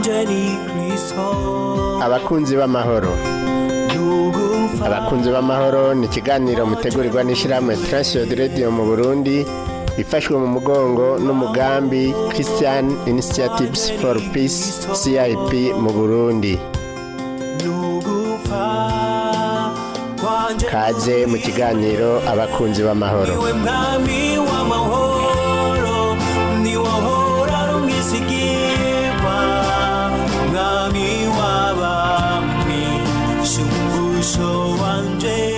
Wanje ni Kristo. Abakunzi b'amahoro. Nugupfa. Abakunzi b'amahoro ni ikiganiro mutegurirwa n'ishyirahamwe Transworld Radio mu Burundi, ifashwe mu mugongo n'umugambi Christian Initiatives for Peace, CIP mu Burundi. Nugupfa kwanje. Kaze mu kiganiro Abakunzi b'amahoro. Niwe mwami w'amahoro, niwe ahora ari umwisigirwa, mwami w'abami, shumbusho wanje.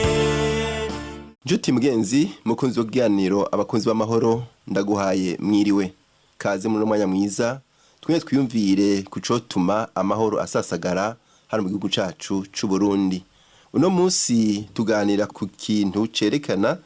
Njuti mugenzi mukunzi w'ikiganiro Abakunzi b'Amahoro, ndaguhaye mwiriwe. Kaze muri uno mwanya mwiza twimwe twiyumvire ku cotuma amahoro asasagara hano mu gihugu cacu c'u Burundi. Uno munsi tuganira ku kintu cerekana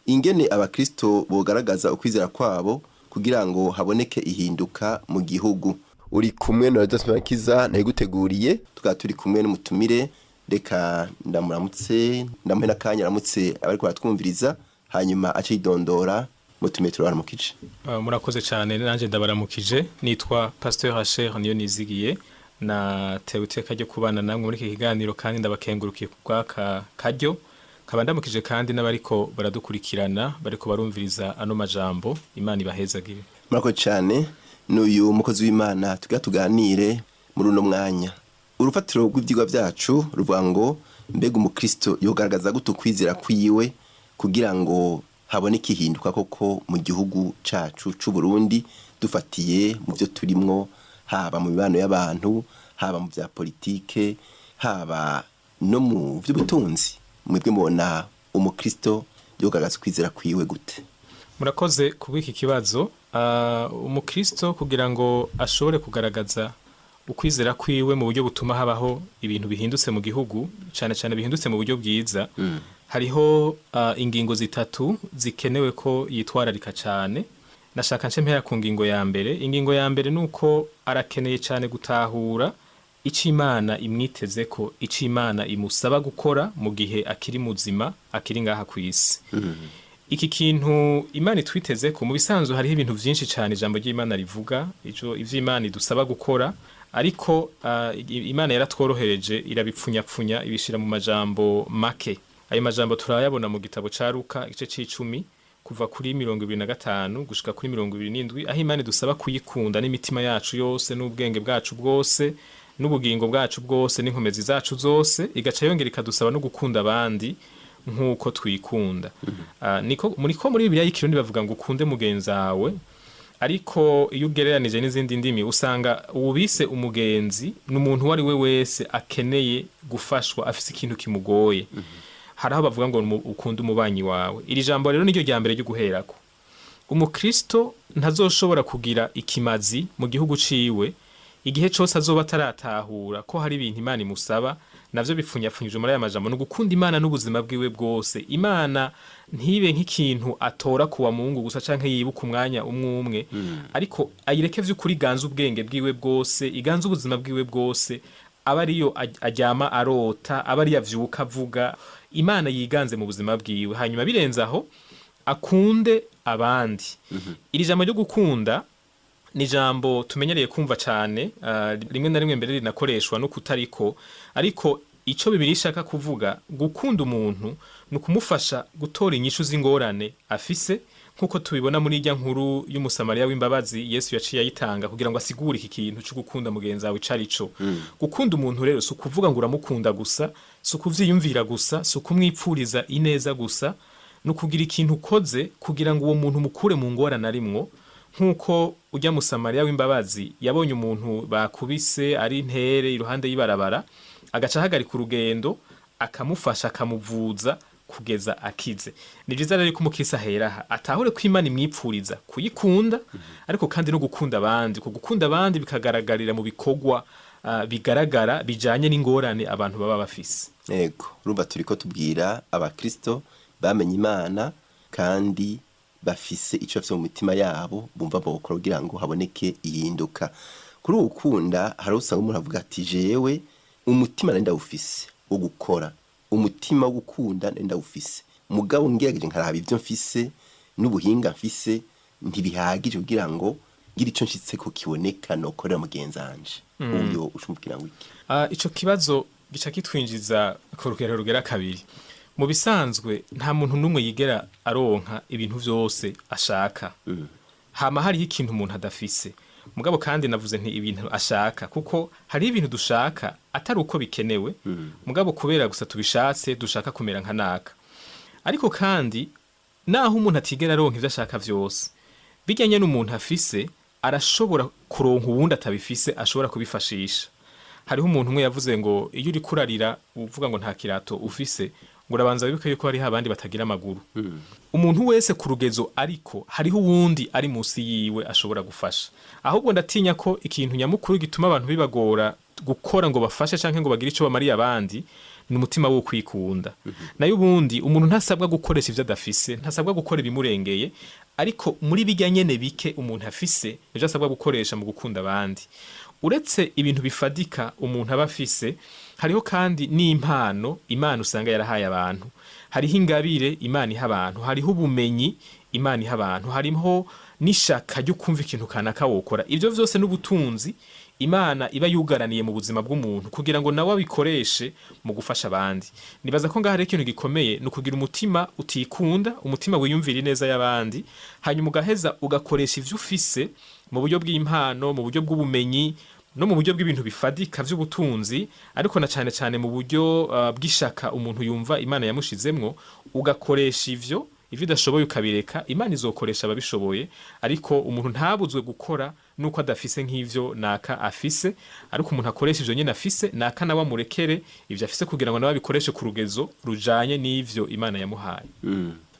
ingene abakristo bogaragaza ukwizera kwabo kugira ngo haboneke ihinduka mu gihugu. Uri kumwe na Joseph Makiza nayiguteguriye, tukaba turi kumwe n'umutumire. Reka ndamuramutse, ndamuhe n'akanya aramutse abariko baratwumviriza, hanyuma ace yidondora. Mutumire, turabaramukije. Murakoze cyane, nanjye ndabaramukije. Nitwa Pasteur Hacher niyo nizigiye, natewe iteka ryo kubana namwe muri iki kiganiro kandi ndabakengurukiye ku bw'aka karyo. Nkaba ndamukije kandi n'abariko baradukurikirana, bariko barumviriza ano majambo. Imana ibahezagire. Murakoze cyane. N'uyu mukozi w'Imana tugira tuganire muri uno mwanya, urufatiro rw'ivyigwa vyacu ruvuga ngo: mbega umukristo yogaragaza gute ukwizera kwiwe kugira ngo haboneke ihinduka koko mu gihugu cacu c'u Burundi, dufatiye mu vyo turimwo, haba mu mibano y'abantu, haba mu vya politike, haba no mu vy'ubutunzi? Mwebwe mubona umukristo yogaragaza ukwizera kwiwe gute? Murakoze kubw'iki kibazo. Umukristo kugira ngo ashobore kugaragaza ukwizera kwiwe mu buryo butuma habaho ibintu bihindutse mu gihugu, cyane cyane bihindutse mu buryo bwiza, hariho ingingo zitatu zikenewe ko yitwararika cyane. Nashaka nce mpera ku ngingo ya mbere. Ingingo ya mbere ni uko arakeneye cyane gutahura icyo Imana imwiteze ko, icyo Imana imusaba gukora mu gihe akiri muzima, akiri ngaha ku isi. Iki kintu Imana itwiteze ko, mu bisanzwe hariho ibintu byinshi cyane ijambo ry'Imana rivuga, ico ivyo Imana idusaba gukora, ariko Imana yaratworohereje, irabipfunyapfunya, ibishira mu majambo make. Ayo majambo turayabona mu gitabo ca Luka, igice c'icumi, kuva kuri 25 gushika kuri 27, aho Imana idusaba kuyikunda n'imitima yacu yose, n'ubwenge bwacu bwose, n'ubugingo bwacu bwose, n'inkomezi zacu zose, igaca yongera ikadusaba no gukunda abandi nk'uko twikunda. Niko muri ko muri Bibiliya y'Ikirundi bavuga ngo ukunde mugenzi wawe, ariko iyo ugereranije n'izindi ndimi usanga uwubise umugenzi ni umuntu uwo ari we wese akeneye gufashwa, afise ikintu kimugoye. Hari aho bavuga ngo ukunde umubanyi wawe. Iri jambo rero niryo rya mbere ryo guherako. Umukristo ntazoshobora kugira ikimazi mu gihugu ciwe igihe cose azoba ataratahura ko hari ibintu Imana imusaba, navyo bipfunyapfunyije muri aya majambo: ni ugukunda Imana n'ubuzima bwiwe bwose. Imana ntibe nk'ikintu atora kuwa Mungu gusa canke yibuka umwanya umwe umwe, ariko ayireke vy'ukuri iganze ubwenge bwiwe bwose, iganze ubuzima bwiwe bwose, aba ariyo aryama arota, aba ariyo avyuka avuga. Imana yiganze mu buzima bwiwe. Hanyuma birenze aho, akunde abandi. Iri jambo ryo gukunda ni ijambo tumenyereye kumva cyane, rimwe na rimwe mbere rinakoreshwa no kutariko, ariko ico Bibiliya ishaka kuvuga, gukunda umuntu ni ukumufasha gutora inyishu z'ingorane afise, nk'uko tubibona muri irya nkuru y'Umusamariya w'imbabazi. Yesu yaciye ayitanga kugira ngo asigure iki kintu cyo gukunda mugenzi wawe ico arico. Gukunda umuntu rero si ukuvuga ngo uramukunda gusa, si ukuvyiyumvira gusa, si ukumwipfuriza ineza gusa, ni ukugira ikintu ukoze kugira ngo uwo muntu mukure mu ngorane arimwo, nk'uko ujya Musamariya w'imbabazi yabonye umuntu bakubise ari intere iruhande y'ibarabara, agaca ahagarika urugendo, akamufasha, akamuvuza kugeza akize. Ni byiza rero ko umukristo ahera aha, atahure ko Imana imwipfuriza kuyikunda, ariko kandi no gukunda abandi. Ku gukunda abandi bikagaragarira mu bikorwa bigaragara bijanye n'ingorane abantu baba bafise. Yego, urumva turiko tubwira abakristo bamenye Imana kandi bafise ico bafise mu mitima yabo bumva bokora kugira ngo haboneke ihinduka. Kuri ubu gukunda, hari usanga umuntu avuga ati: "Jewe umutima nari ndawufise wo gukora, umutima wo gukunda nari ndawufise, mugabo ngerageje nkaraba ivyo mfise n'ubuhinga mfise, ntibihagije kugira ngo ngira ico nshitse ko kiboneka nokorera mugenzi wanje, uyo ucumubwira ngo iki? Ico kibazo gica kitwinjiza ku rugero rugera kabiri. Mu bisanzwe nta muntu n'umwe yigera aronka ibintu vyose ashaka. Hama hariho ikintu umuntu adafise. Mugabo kandi navuze nti ibintu ashaka, kuko hariho ibintu dushaka atari uko bikenewe, mugabo kubera gusa tubishatse, dushaka kumera nka naka. Ariko kandi naho umuntu atigera aronka ivyo ashaka vyose, bijyanye n'umuntu afise, arashobora kuronka uwundi atabifise ashobora kubifashisha. Hariho umuntu umwe yavuze ngo iyo uriko urarira uvuga ngo nta kirato ufise, ngo urabanza wibuke yuko hariho abandi batagira amaguru. Umuntu wese ku rugezo, ariko hariho uwundi ari munsi yiwe ashobora gufasha. Ahubwo ndatinya ko ikintu nyamukuru gituma abantu bibagora gukora ngo bafashe canke ngo bagire ico bamariye abandi ni umutima wo kwikunda. Nayo ubundi umuntu ntasabwa gukoresha ivyo adafise, ntasabwa gukora ibimurengeye, ariko muri bijya nyene bike umuntu afise nivyo asabwa gukoresha mu gukunda abandi. Uretse ibintu bifadika umuntu aba afise, hariho kandi n'impano Imana usanga yarahaye abantu, hariho ingabire Imana iha abantu, hariho ubumenyi Imana iha abantu, hariho n'ishaka ryo kumva ikintu kanaka wokora. Ivyo vyose n'ubutunzi Imana iba yugaraniye mu buzima bw'umuntu kugira ngo nawe abikoreshe mu gufasha abandi. Nibaza ko ngaha hariho ikintu gikomeye, ni ukugira umutima utikunda, umutima wiyumvira ineza y'abandi, hanyuma ugaheza ugakoresha ivyo ufise mu buryo bw'impano, mu buryo bw'ubumenyi, no mu buryo bw'ibintu bifadika vy'ubutunzi, ariko na cane cane mu buryo bw'ishaka umuntu yumva Imana yamushizemwo. Ugakoresha ivyo udashoboye ukabireka, Imana izokoresha ababishoboye. Ariko umuntu ntabuzwe gukora nuko adafise nk'ivyo naka afise, ariko umuntu akoresha ivyo nyene afise, naka nawe amurekere ivyo afise kugira ngo nawe abikoreshe ku rugezo rujanye n'ivyo Imana yamuhaye.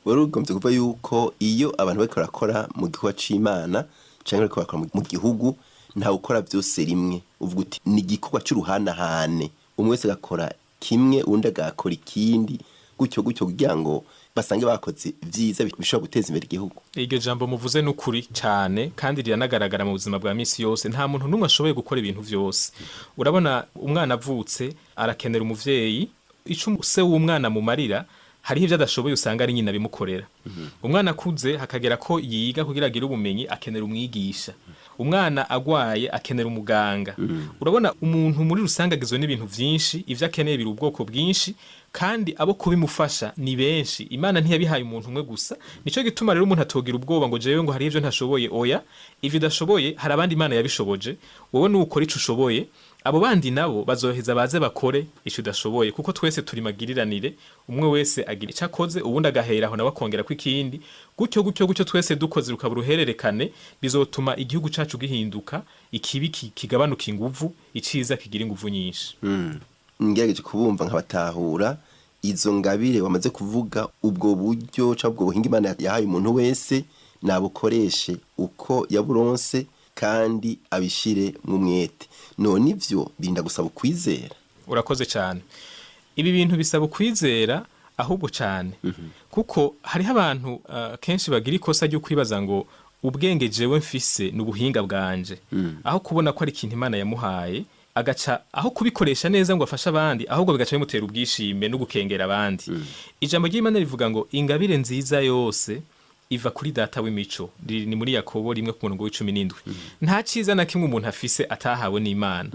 Wari ugombye kuvuga yuko iyo abantu bariko barakora mu gikorwa c'Imana canke bariko barakora mu gihugu, ntawe ukora vyose rimwe. Uvuga uti ni igikorwa c'uruhanahane, umwe wese agakora kimwe, uwundi agakora ikindi, gutyo gutyo, kugira ngo basange bakoze vyiza bishobora guteza imbere igihugu. Iryo jambo muvuze n'ukuri cyane, kandi riranagaragara mu buzima bwa misi yose. Nta muntu n'umwe ashoboye gukora ibintu vyose. Urabona, umwana avutse arakenera umuvyeyi. Ico se w'umwana mumarira, hariho ivyo adashoboye usanga ari nyina bimukorera. Umwana akuze hakagera ko yiga kugira agire ubumenyi, akenera umwigisha. Umwana agwaye akenera umuganga. Urabona, umuntu muri rusange agizwe n'ibintu vyinshi, ivyo akeneye biri ubwoko bwinshi, kandi abo kubimufasha ni benshi. Imana ntiyabihaye umuntu umwe gusa. Nico gituma rero umuntu atogira ubwoba ngo jewe ngo hari ivyo ntashoboye. Oya, ivyo udashoboye hari abandi Imana yabishoboje. Wowe nukora ico ushoboye, abo bandi nabo bazoheza baze bakore ico udashoboye, kuko twese turi magiriranire. Umwe wese agira ico akoze, uwundi agahera aho nawe akongera ko ikindi, gutyo gutyo gutyo, twese dukoze rukaba uruhererekane. Bizotuma igihugu cacu gihinduka, ikibi kigabanuka inguvu, iciza kigira inguvu nyinshi. Ngerageje kubumva nkabatahura, izo ngabire wamaze kuvuga, ubwo buryo canke ubwo buhinga Imana yahaye umuntu wese, nabukoreshe uko yaburonse kandi abishire mu mwete. None ivyo birinda gusaba ukwizera? Urakoze cyane. Ibi bintu bisaba ukwizera ahubwo cyane, kuko hariho abantu kenshi bagira ikosa ryo kwibaza ngo ubwenge jewe mfise ni ubuhinga bwanje, aho kubona ko ari ikintu Imana yamuhaye, agaca aho kubikoresha neza ngo afashe abandi, ahubwo bigaca bimutera ubwishime no gukengera abandi. Ijambo ry'Imana rivuga ngo ingabire nziza yose iva kuri Data w'imico. Ni muri Yakobo 1 ku murongo w'17. Nta cyiza na kimwe umuntu afise atahawe n'Imana.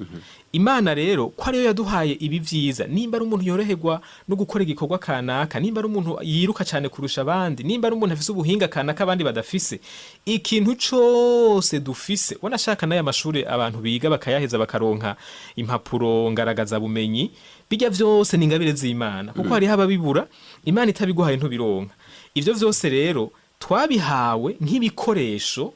Imana rero ko ariyo yaduhaye ibi vyiza, nimba ari umuntu yoroherwa no gukora igikorwa kanaka, nimba ari umuntu yiruka cyane kurusha abandi, nimba ari umuntu afise ubuhinga kanaka abandi badafise, ikintu cose dufise, wanashaka n'aya mashuri abantu biga bakayaheza bakaronka impapuro ngaragaza bumenyi, bijya vyose ni ingabire z'Imana, kuko hariho ababibura. Imana itabiguhaye ntubironka. Ivyo vyose rero twabihawe nk'ibikoresho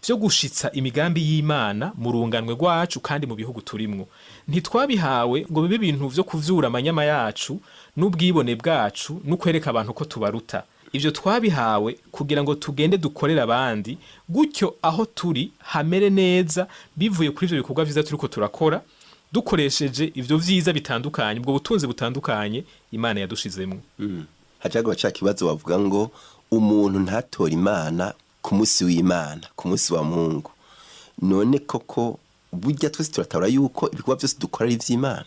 vyo gushitsa imigambi y'Imana mu runganwe rwacu kandi mu bihugu turimwo. Ntitwabihawe ngo bibe ibintu vyo kuvyura amanyama yacu n'ubwibone bwacu no kwereka abantu ko tubaruta. Ivyo twabihawe kugira ngo tugende dukorere abandi, gutyo aho turi hamere neza bivuye kuri ivyo bikorwa vyiza turiko turakora, dukoresheje ivyo vyiza bitandukanye, ubwo butunzi butandukanye Imana yadushizemwo. Hacaga ca kibazo bavuga ngo umuntu ntatora Imana ku munsi w'Imana, ku munsi wa Mungu. None koko burya twese turatabura yuko ibikorwa byose dukora ari ivy'Imana?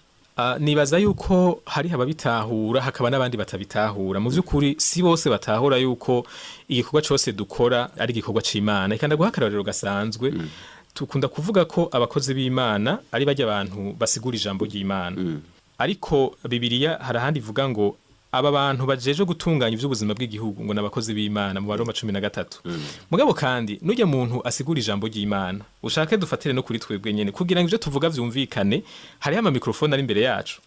Nibaza yuko hari ababitahura hakaba n'abandi batabitahura. Mu vy'ukuri si bose batahura yuko igikorwa cose dukora ari igikorwa c'Imana. Eka ndaguha akarorero gasanzwe. Tukunda kuvuga ko abakozi b'Imana ari barya abantu basigura ijambo ry'Imana. Ariko Bibiliya hari ahandi ivuga ngo aba bantu bajeje gutunganya ivy'ubuzima bw'igihugu ngo n'abakozi b'Imana, mu Baroma 13. Mugabo kandi nujya muntu asigura ijambo ry'Imana, ushake dufatire no kuri twebwe nyene kugira ngo ivyo tuvuga vyumvikane, hariho ama microphone ari imbere yacu.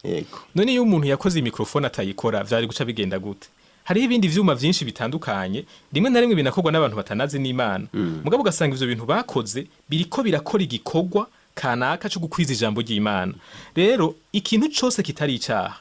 None iyo umuntu yakoze microphone atayikora, vyari guca bigenda gute? Hariho ibindi vyuma vyinshi bitandukanye, rimwe na rimwe binakorwa n'abantu batanazi n'Imana. Mugabo ugasanga ivyo bintu bakoze biriko birakora igikorwa kanaka co gukwiza ijambo ry'Imana. Rero ikintu cose kitari icaha,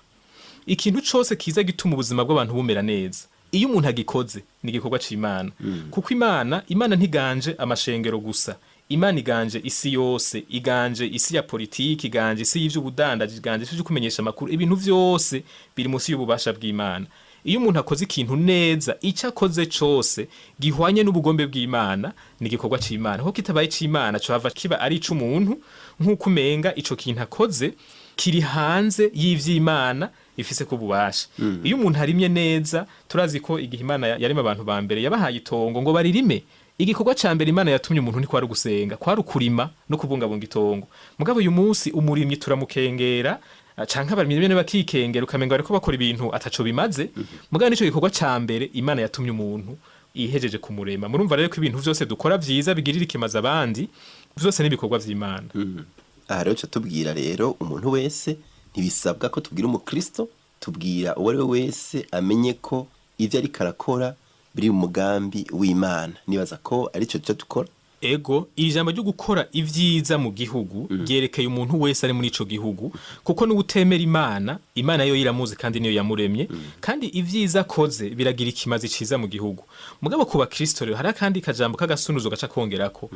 ikintu cose kiza gituma ubuzima bw'abantu bumera neza, iyo umuntu agikoze ni igikorwa c'Imana. Kuko Imana ntiganje amashengero gusa, Imana iganje isi yose, iganje isi ya politiki, iganje isi y'ivy'ubudandaji, iganje isi kumenyesha amakuru. Ibintu vyose biri munsi y'ububasha bw'Imana. Iyo umuntu akoze ikintu neza, icyo akoze cose gihwanye n'ubugombe bw'Imana ni igikorwa c'Imana. Kuko kitabaye c'Imana, cohava kiba ari ic'umuntu, nk'uko umenga ico kintu akoze kiri hanze y'ivy'Imana ifise ko bubasha. Iyo umuntu arimye neza, turazi ko igihe Imana yarema abantu ba mbere yabahaye itongo ngo baririme. Igikorwa ca mbere Imana yatumye umuntu ntikwari ugusenga, kwari ukurima no kubungabunga itongo. Mugabo uyu munsi umurimyi turamukengera, canke abarimyi bene bakikengera, ukamenga bariko bakora ibintu ataco bimaze. Mugabo nico gikorwa ca mbere Imana yatumye umuntu ihejeje kumurema. Murumva rero ko ibintu vyose dukora vyiza bigirira ikimazi abandi, vyose n'ibikorwa vy'Imana. Aha rero ca tubwira rero umuntu wese, ntibisabwa ko tubwira umukristo, tubwira uwo ari we wese amenye ko ivyo ariko arakora biri mu mugambi w'Imana. Nibaza ko arico tuca dukora. Ego, iri jambo ryo gukora ivyiza mu gihugu ryerekeye umuntu wese ari muri ico gihugu, kuko n'uwutemera Imana, Imana yo iramuzi kandi niyo yamuremye, kandi ivyiza akoze biragira ikimazi ciza mu gihugu. Mugabo ku bakristo rero hari akandi kajambo k'agasunuzo gaca kongerako: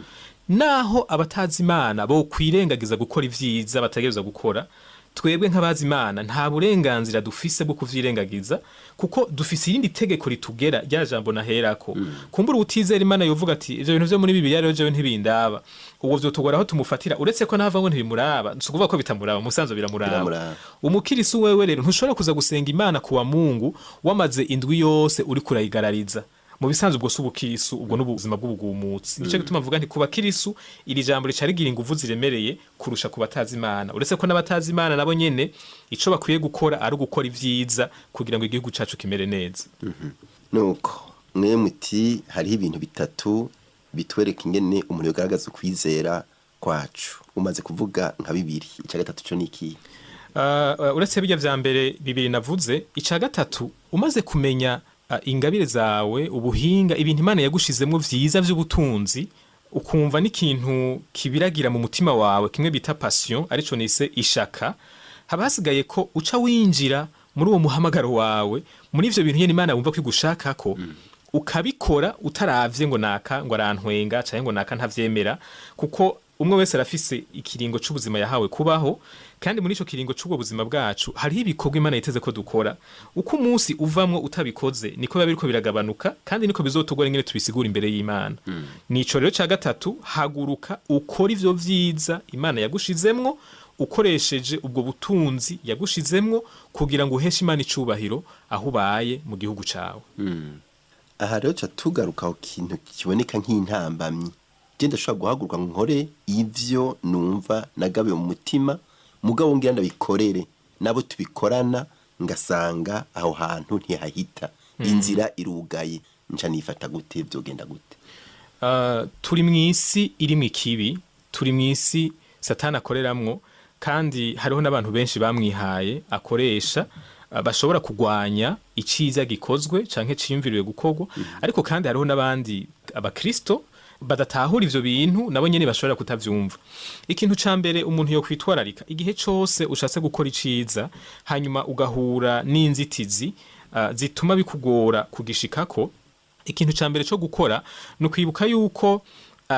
naho abatazi Imana bo kwirengagiza gukora ivyiza bategerezwa gukora, twebwe nk'abazi Imana nta burenganzira dufise bwo kuvyirengagiza, kuko dufise irindi tegeko ritugera, rya jambo naherako. Kumbura utizera Imana yovuga ati ivyo bintu vyo muri Bibiliya rero jewe ntibindaba, uwo vyotugora aho tumufatira, uretse ko nava ngo ntibimuraba, si ukuvuga ko bitamuraba, musanzwe biramuraba. Biramuraba. Umukirisu wewe rero ntushobora kuza gusenga Imana kuwa Mungu wamaze indwi yose uri kurayigarariza. Mu bisanzwe ubwo si ubukirisu, ubwo n'ubuzima bw'ubugumutsi. Nico gituma mvuga nti ku bakirisu iri jambo rica rigira inguvu ziremereye kurusha ku batazi Imana, uretse ko n'abatazi Imana nabo nyene ico bakwiye gukora ari ugukora ivyiza kugira ngo igihugu cacu kimere neza. Nuko mwe muti hariho ibintu bitatu bitwereka ingene umuntu yogaragaza ukwizera kwacu. Umaze kuvuga nka bibiri, ica gatatu co niki? Uretse bijya vya mbere bibiri navuze, ica gatatu, umaze kumenya ingabire zawe, ubuhinga, ibintu Imana yagushizemwo vyiza vy'ubutunzi, ukumva n'ikintu kibiragira mu mutima wawe, kimwe bita passion, arico nise ishaka, haba hasigaye ko uca winjira muri uwo muhamagaro wawe, muri ivyo bintu nyene Imana wumva ko igushakako, ukabikora utaravye ngo naka ngo arantwenga canke ngo naka ntavyemera, kuko umwe wese arafise ikiringo c'ubuzima yahawe kubaho, kandi muri ico kiringo c'ubwo buzima bwacu hariho ibikorwa Imana yiteze ko dukora. Uko umunsi uvamwo utabikoze, niko biba biriko biragabanuka, kandi niko bizotugora ingene tubisigura imbere y'Imana. Nico rero ca gatatu: haguruka ukora ivyo vyiza Imana yagushizemwo, ukoresheje ubwo butunzi yagushizemwo, kugira ngo uheshe Imana icubahiro aho ubaye mu gihugu cawe. Aha rero ca tugaruka ku kintu kiboneka nk'intambamyi. Je ndashobora guhaguruka ngo nkore ivyo numva nagabiwe mu mutima, mugabo ngira ndabikorere nabo tubikorana, ngasanga aho hantu ntihahita, inzira irugaye. Nca nifata gute? Vyogenda gute? Turi mw'isi irimwo ikibi, turi mw'isi Satani akoreramwo, kandi hariho n'abantu benshi bamwihaye akoresha, bashobora kugwanya iciza gikozwe canke ciyumviriwe gukorwa. Ariko kandi hariho n'abandi abakristo badatahura ivyo bintu, nabo nyene bashobora kutavyumva. Ikintu ca mbere umuntu yo kwitwararika igihe cose ushatse gukora iciza hanyuma ugahura n'inzitizi zituma bikugora kugishikako, ikintu ca mbere co gukora ni ukwibuka yuko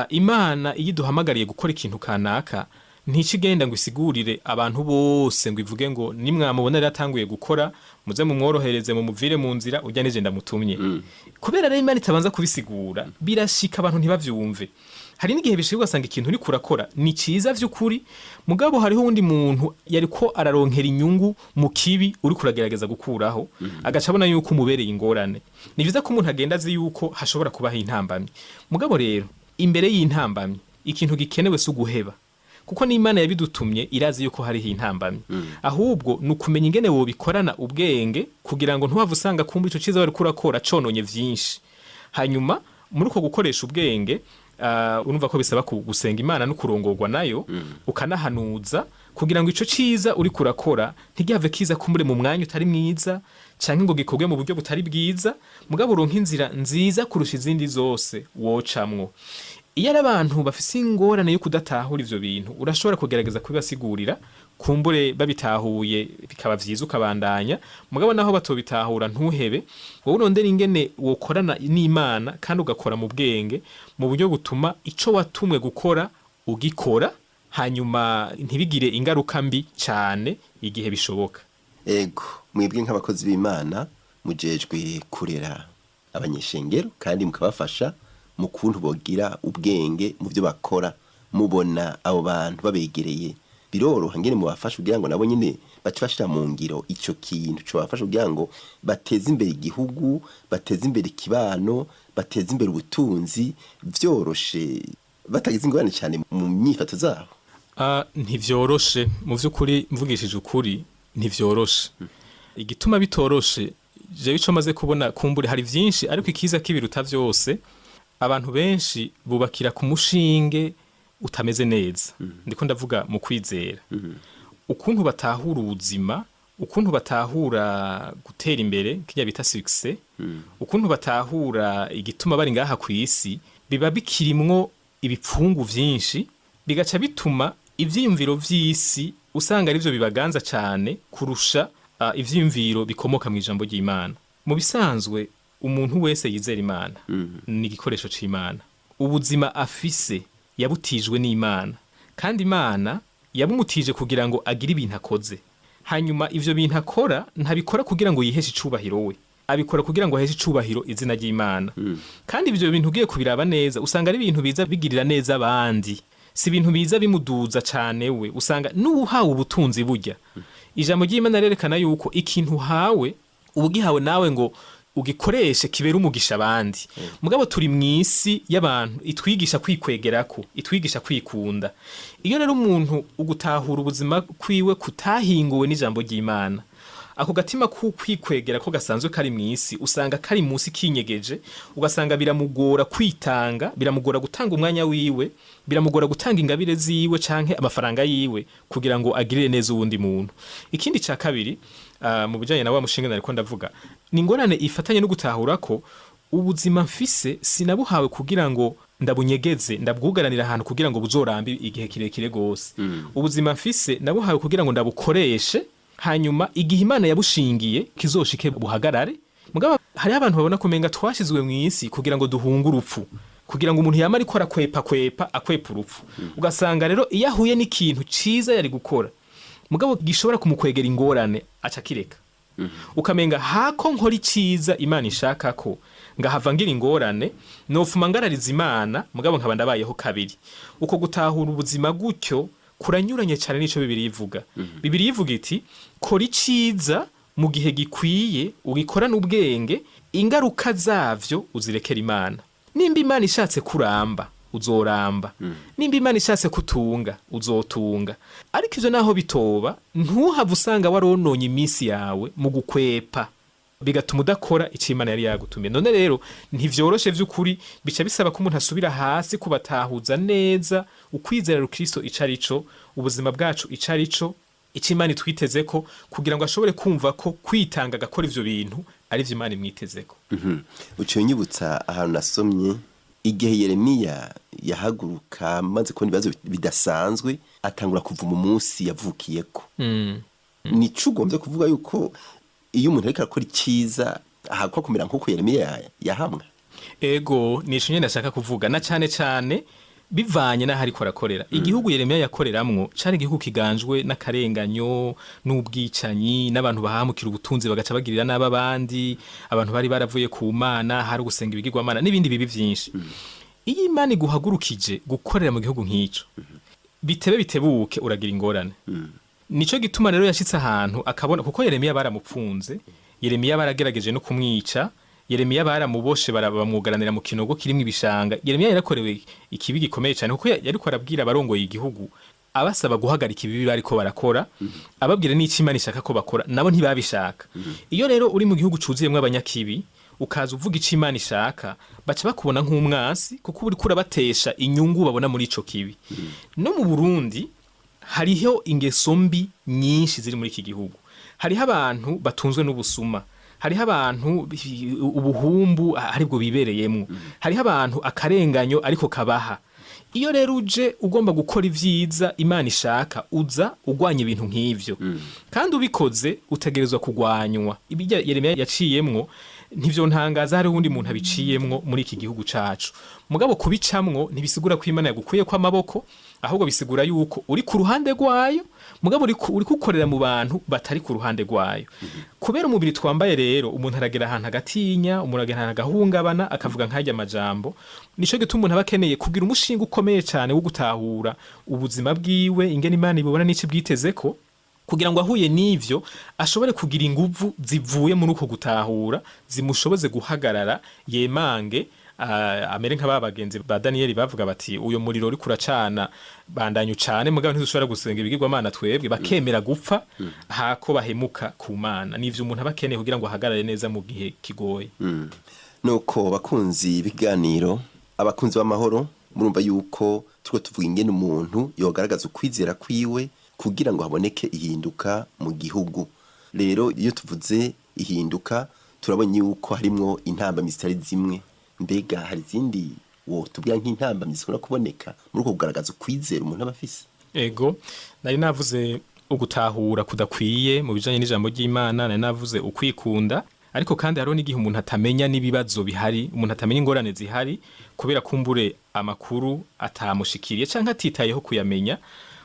Imana iyo iduhamagariye gukora ikintu kanaka, nticigenda ngo isigurire abantu bose, ngo ivuge ngo nimwamubona rero atanguye gukora, muze mumworohereze, mumuvire mu nzira, urya nije ndamutumye. Kubera rero Imana itabanza kubisigura, birashika abantu ntibavyumve. Hari n'igihe bishika ugasanga ikintu uriko urakora ni ciza vy'ukuri, mugabo hariho uwundi muntu yariko araronkera inyungu mu kibi uriko uragerageza gukuraho, agaca abona yuko umubereye ingorane. Ni vyiza ko umuntu agenda azi yuko hashobora kubaho intambamyi. Mugabo rero imbere y'intambamyi ikintu gikenewe si uguheba, kuko n'Imana yabidutumye irazi yuko hariho intambamyi. Ahubwo ni ukumenya ingene wobikorana ubwenge kugira ngo ntuhave usanga kumva ico ciza wariko urakora cononye vyinshi. Hanyuma muri uko gukoresha ubwenge, urumva ko bisaba gusenga Imana no kurongorwa nayo, ukanahanuza kugira ngo ico ciza uriko urakora ntigihave kiza kumure mu mwanya utari mwiza, canke ngo gikorwe mu buryo butari bwiza, mugabo uronke inzira nziza kurusha izindi zose wocamwo. Iyo ari abantu bafise ingorane yo kudatahura ivyo bintu, urashobora kugerageza kubibasigurira, kumbure babitahuye bikaba vyiza ukabandanya, mugabo naho batobitahura ntuhebe. Wowe urondera ingene wokorana n'Imana kandi ugakora mu bwenge, mu buryo butuma ico watumwe gukora ugikora, hanyuma ntibigire ingaruka mbi cane igihe bishoboka. Ego, mwebwe nk'abakozi b'Imana mujejwe kurera abanyeshengero kandi mukabafasha mu kuntu bogira ubwenge mu byo bakora. Mubona abo bantu babegereye biroroha ngene mubafasha kugira ngo nabo nyene bace bashira mu ngiro ico kintu cobafasha kugira ngo bateze imbere igihugu, bateze imbere ikibano, bateze imbere ubutunzi, vyoroshe batagize ingorane cyane mu myifato zabo? Ntivyoroshe mu vy'ukuri, mvugishije ukuri ntivyoroshe. Igituma bitoroshe, jewe ico maze kubona, kumbure hari vyinshi, ariko ikiza kibiruta vyose, abantu benshi bubakira ku mushinge utameze neza. Ndiko ndavuga mu kwizera, ukuntu batahura ubuzima, ukuntu batahura gutera imbere, kirya bita succès, ukuntu batahura igituma bari ngaha ku isi, biba bikirimwo ibipfungu vyinshi, bigaca bituma ivyiyumviro vy'isi usanga arivyo bibaganza cane kurusha ivyiyumviro bikomoka mu ijambo ry'Imana. Mu bisanzwe umuntu wese yizera Imana ni igikoresho c'Imana. Ubuzima afise yabutijwe n'Imana, kandi Imana yabumutije kugira ngo agire ibintu akoze. Hanyuma ivyo bintu akora ntabikora kugira ngo yiheshe icubahiro we, abikora kugira ngo aheshe icubahiro izina ry'Imana. Kandi ivyo bintu ugiye kubiraba neza usanga ari ibintu biza bigirira neza abandi, si ibintu biza bimuduza cane we. Usanga n'uwuhawe ubutunzi, burya ijambo ry'Imana rerekana yuko ikintu uhawe uba ugihawe nawe ngo ugikoreshe kibera umugisha abandi. Mugabo turi mw'isi y'abantu itwigisha kwikwegerako, itwigisha kwikunda. Iyo rero umuntu ugutahura ubuzima kwiwe kutahinguwe n'ijambo ry'Imana, ako gatima k'ukwikwegera ko gasanzwe kari mw'isi usanga kari munsi kinyegeje, ugasanga biramugora kwitanga, biramugora gutanga umwanya wiwe, biramugora gutanga ingabire ziwe canke amafaranga yiwe kugira ngo agirire neza uwundi muntu. Ikindi ca kabiri, mu bijanye na wa mushinga nariko ndavuga, ni ingorane ifatanye no gutahura ko ubuzima mfise sinabuhawe kugira ngo ndabunyegeze, ndabwugaranira ahantu kugira ngo buzorambe igihe kirekire gose. Ubuzima mfise nabuhawe kugira ngo ndabukoreshe, hanyuma igihe Imana yabushingiye kizoshike buhagarare. Mugabo hariho abantu babona kumenga twashizwe mw'isi kugira ngo duhunge urupfu, kugira ngo umuntu yama ariko arakwepa kwepa akwepa urupfu. Ugasanga rero iyo ahuye n'ikintu ciza yari gukora mugabo gishobora kumukwegera ingorane, aca kireka. Ukamenga hako nkora iciza Imana ishaka ko ngahava ngira ingorane, nofuma ngarariza Imana, mugabo nkaba ndabayeho kabiri. Uko gutahura ubuzima gutyo kuranyuranye cyane n'ico Bibiliya ivuga. Bibiliya ivuga iti: kora iciza mu gihe gikwiye, ugikorane ubwenge, ingaruka zavyo uzirekera Imana. Nimba Imana ishatse kuramba uzoramba, nimba Imana ishatse kutunga uzotunga. Ariko ivyo naho bitoba, ntuhave usanga warononye iminsi yawe mu gukwepa, bigatuma udakora ico Imana yari yagutumye. None rero ntivyoroshe vy'ukuri, bica bisaba ko umuntu asubira hasi kubatahuza neza ukwizera Rukristo ico arico, ubuzima bwacu ico arico, ico Imana itwitezeko, kugira ngo ashobore kumva ko kwitanga agakora ivyo bintu ari vyo Imana imwitezeko. Uciye unyibutsa ahantu nasomye igihe Yeremiya yahaguruka amaze kubona ibibazo bidasanzwe, atangura kuva mu munsi yavukiyeko. Nico ugombye kuvuga yuko iyo umuntu ariko arakora icyiza ahakwa kumera nk'uko Yeremiya yahamwa? Ego, nico nyene nashaka kuvuga, na cane cane bivanye n'aho ariko arakorera. Igihugu Yeremiya yakoreramwo cari igihugu kiganjwe n'akarenganyo n'ubwicanyi, n'abantu bahamukira ubutunzi bagaca bagirira nabi abandi, abantu bari baravuye ku Mana, hari gusenga ibigirwamana n'ibindi bibi vyinshi. Iyo Imana iguhagurukije gukorera mu gihugu nk'ico, bitebe bitebuke uragira ingorane. Nico gituma rero yashitse ahantu akabona, kuko Yeremiya baramupfunze, Yeremiya baragerageje no kumwica, Yeremiya baramuboshe, bamwugaranira mu kinogo kirimwo ibishanga. Yeremiya yarakorewe ikibi gikomeye cyane, kuko yariko arabwira abarongoye igihugu, abasaba guhagarika ibibi bariko barakora, ababwira n'icyo Imana ishaka ko bakora, nabo ntibabishaka. Iyo rero uri mu gihugu cuzuyemwo abanyakibi, ukaza uvuga icyo Imana ishaka, baca bakubona nk'umwansi, kuko uba uriko urabatesha inyungu babona muri ico kibi. No mu Burundi hariho ingeso mbi nyinshi ziri muri iki gihugu. Hariho abantu batunzwe n'ubusuma, hariho abantu ubuhumbu aribwo bibereyemwo, hariho abantu akarenganyo ariko kabaha. Iyo rero uje ugomba gukora ivyiza Imana ishaka, uza ugwanya ibintu nk'ivyo, kandi ubikoze utegerezwa kugwanywa. Ibijya Yeremiya yaciyemwo ntivyo ntangaza hariho uwundi muntu abiciyemwo muri iki gihugu cacu. Mugabo kubicamwo ntibisigura ko Imana yagukuyeko amaboko, ahubwo bisigura yuko uri ku ruhande rwayo, mugabo uri kukorera mu bantu batari ku ruhande rwayo. Kubera umubiri twambaye rero, umuntu aragera ahantu agatinya, umuntu aragera ahantu agahungabana, akavuga nk'arya majambo. Nico gituma umuntu aba akeneye kugira umushinga ukomeye cyane wo gutahura ubuzima bwiwe, ingene Imana ibubona n'ico ibwitezeko, kugira ngo ahuye n'ivyo ashobore kugira inguvu zivuye muri uko gutahura, zimushoboze guhagarara yemange, amere nka ba bagenzi ba Daniyeli bavuga bati: "Uyo muriro uriko uracana, bandanya ucane, mugabo ntidushobora gusenga ibigirwamana twebwe." Bakemera gupfa hako bahemuka ku Mana. Nivyo umuntu aba akeneye kugira ngo ahagarare neza mu gihe kigoye. Nuko bakunzi b'ibiganiro Abakunzi b'Amahoro, murumva yuko turiko tuvuga ingene umuntu yogaragaza ukwizera kwiwe kugira ngo haboneke ihinduka mu gihugu. Rero iyo tuvuze ihinduka, turabonye yuko harimwo intambamyi zitari zimwe. Mbega hari izindi wotubwira nk'intambamyi zikunda kuboneka muri uko kugaragaza ukwizera umuntu aba afise? Ego, nari navuze ugutahura kudakwiye mu bijanye n'ijambo ry'Imana, nari navuze ukwikunda, ariko kandi hariho n'igihe umuntu atamenya n'ibibazo bihari, umuntu atamenya ingorane zihari, kubera kumbure amakuru atamushikiriye canke atitayeho kuyamenya.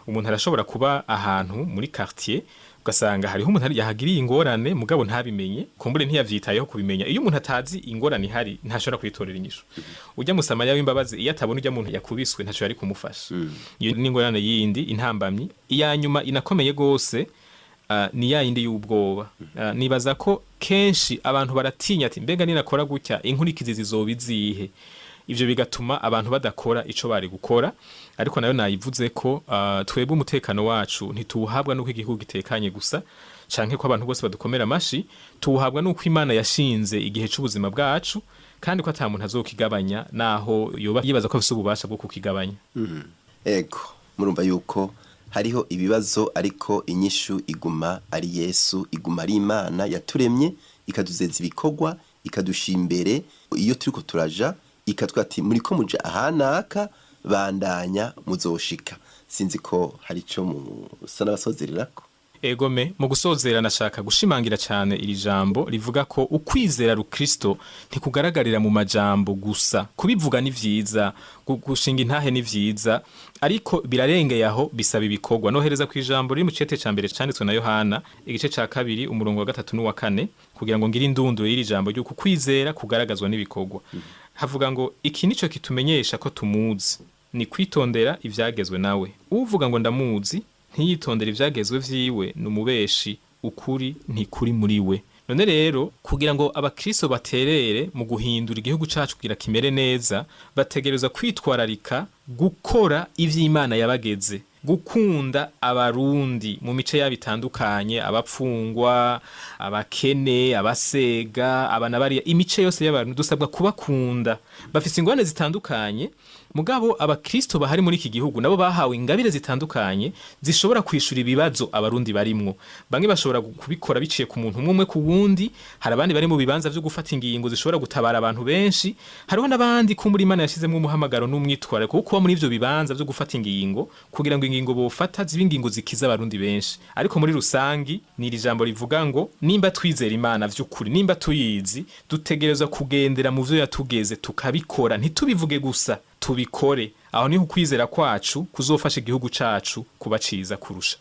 Umuntu arashobora kuba ahantu muri quartier, ugasanga hariho umuntu yahagiriye ingorane, mugabo ntabimenye, kumbure ntiyavyitayeho kubimenya. Iyo umuntu atazi ingorane ihari, ntashobora kuyitorera inyishu. Ujya Musamariya w'imbabazi, iyo atabona ujya muntu yakubiswe, ntaco yari kumufasha. Iyo ni ingorane yindi, intambamyi. Iya nyuma inakomeye gose, ni ya yindi y'ubwoba. Nibaza ko kenshi abantu baratinya ati: "Mbega ninakora gutya, inkurikizi zizoba izihe?" Ivyo bigatuma abantu badakora ico bari gukora. Ariko nayo nayivuze ko twebwe umutekano wacu ntituwuhabwa nuko igihugu gitekanye gusa, canke ko abantu bose badukomera amashi. Tuwuhabwa nuko Imana yashinze igihe c'ubuzima bwacu, kandi ko ata muntu azokigabanya naho yoba yibaza ko afise ububasha bwo kukigabanya. Ego, murumva yuko hariho ibibazo, ariko inyishu iguma ari Yesu, iguma ari Imana yaturemye, ikaduzeza ibikorwa, ikadusha imbere iyo turiko turaja, ikatwa ati: "Muriko muja ahanaka, bandanya muzoshika." Sinzi ko hari ico musa n'abasozererako. Egome, mu gusozera nashaka gushimangira cyane iri jambo rivuga ko ukwizera rukristo ntikugaragarira mu majambo gusa. Kubivuga ni vyiza, gushinga intahe ni vyiza, ariko birarengeye aho, bisaba ibikorwa. Nohereza ku ijambo riri mu cete ca mbere canditswe na Yohana, igice ca 2, umurongo wa 3 n'uwa 4, kugira ngo ngire indunduro y'iri jambo ry'uko kwizera kugaragazwa n'ibikorwa. Havuga ngo: "Iki nico kitumenyesha ko tumuzi, ni kwitondera ivyagezwe nawe. Uvuga ngo ndamuzi, ntiyitondera ivyagezwe vyiwe, ni umubeshi, ukuri ntikuri muri we." None rero, kugira ngo abakristo baterere mu guhindura igihugu cacu kugira kimere neza, bategerezwa kwitwararika gukora ivy'Imana yabageze, gukunda Abarundi mu mice yabo itandukanye, abapfungwa, abakene, abasega, abana bariya, imice yose y'abantu dusabwa kubakunda. Bafise ingorane zitandukanye, mugabo abakristo bahari muri iki gihugu nabo bahawe ingabire zitandukanye zishobora kwishura ibibazo Abarundi barimwo. Bamwe bashobora kubikora biciye ku muntu umwe umwe ku wundi, hari abandi bari mu bibanza vyo gufata ingingo zishobora gutabara abantu benshi, hariho n'abandi kumbura Imana yashizemwo umuhamagaro n'umwitwarariko wo kuba muri ivyo bibanza vyo gufata ingingo, kugira ngo ingingo bofata zibe ingingo zikiza Abarundi benshi. Ariko muri rusangi ni iri jambo rivuga ngo nimba twizera Imana vy'ukuri, nimba tuyizi, dutegerezwa kugendera mu vyo yatugeze, tukabikora, ntitubivuge gusa, tubikore. Aho niho ukwizera kwacu kuzofasha igihugu cacu kuba ciza kurusha.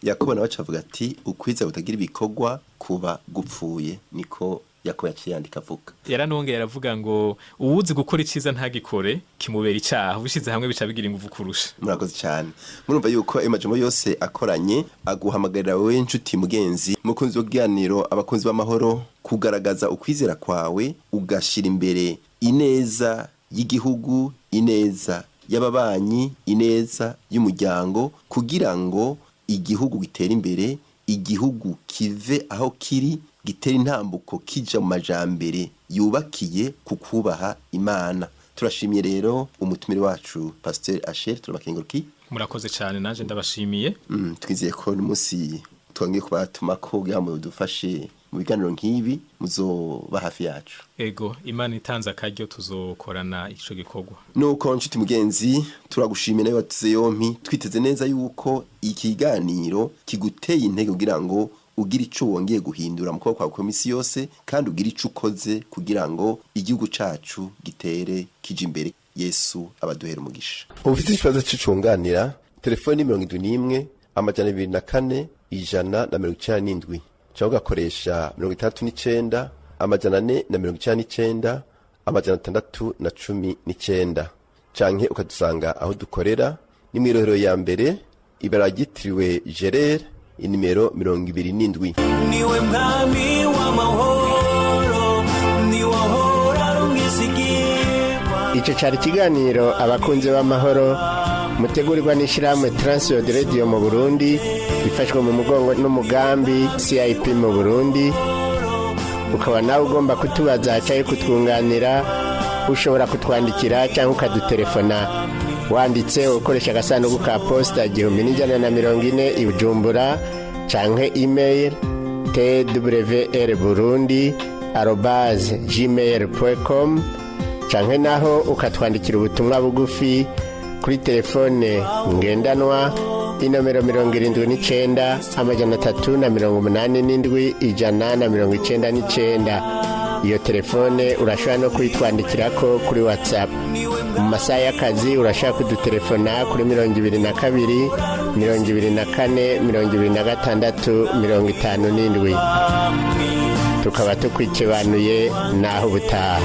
Yakobo nawe acavuga ati: "Ukwizera kutagira ibikorwa kuba gupfuye." Niko. Yakobo yaciye yandika avuga. Yaranongeye aravuga ngo uwuzi gukora iciza ntagikore kimubera icaha, ubishize hamwe bica bigira inguvu kurusha. Murakoze cyane. Murumva yuko ayo majambo yose akoranye aguhamagarira wowe nshuti mugenzi mukunzi w'ikiganiro abakunzi b'amahoro kugaragaza ukwizera kwawe, ugashira imbere ineza y'igihugu, ineza y'ababanyi, ineza y'umuryango, kugira ngo igihugu gitere imbere, igihugu kive aho kiri gitera intambuko kija mu majambere yubakiye ku kubaha Imana. Turashimye rero umutumire wacu Pasteur Achel, turabakenguruki. Murakoze cyane, nanje ndabashimiye. Twizeye ko n'umunsi twongeye kubatuma ko kugira ngo mudufashe mu biganiro nk'ibi muzoba hafi yacu. Ego, Imana itanze akaryo tuzokorana ico gikorwa. Nuko nshuti mugenzi, turagushimiye nawe wateze yompi. Twiteze neza yuko ikiganiro kiguteye intege kugira ngo ugire ico wongeye guhindura mu kuboko kwawe kwa misi yose, kandi ugire ico ukoze kugira ngo igihugu cacu gitere kije imbere. Yesu abaduhera umugisha. Ufite ikibazo c'icunganira, telefoni 71 204 197, cyangwa ugakoresha 69 499 619, canke ukadusanga aho dukorera ni mw'irohero ya mbere, ibara ryitiriwe Gerere, inimero 27. Niwe mwami w'amahoro, niwe ahora ari umwizigirwa. Icyo cyari ikiganiro abakunzi b'amahoro mutegurirwa n'ishyirahamwe Transworld Radio mu Burundi, ifashwe mu mugongo n'umugambi CIP mu Burundi. Ukaba nawe ugomba kutubaza cyangwa kutwunganira, ushobora kutwandikira cyangwa ukadutelefona wanditse ukoresha agasanduku ka posita 1140 i Bujumbura, canke email twrburundi@gmail.com, canke naho ukatwandikira ubutumwa bugufi kuri telefone ngendanwa inomero 79 387 199. Iyo telefone urashobora no kuyitwandikirako kuri WhatsApp. Mu masaha y'akazi urashobora kudutelefona kuri 22 24 26 57. Tukaba tukwikibanuye naho ubutaha.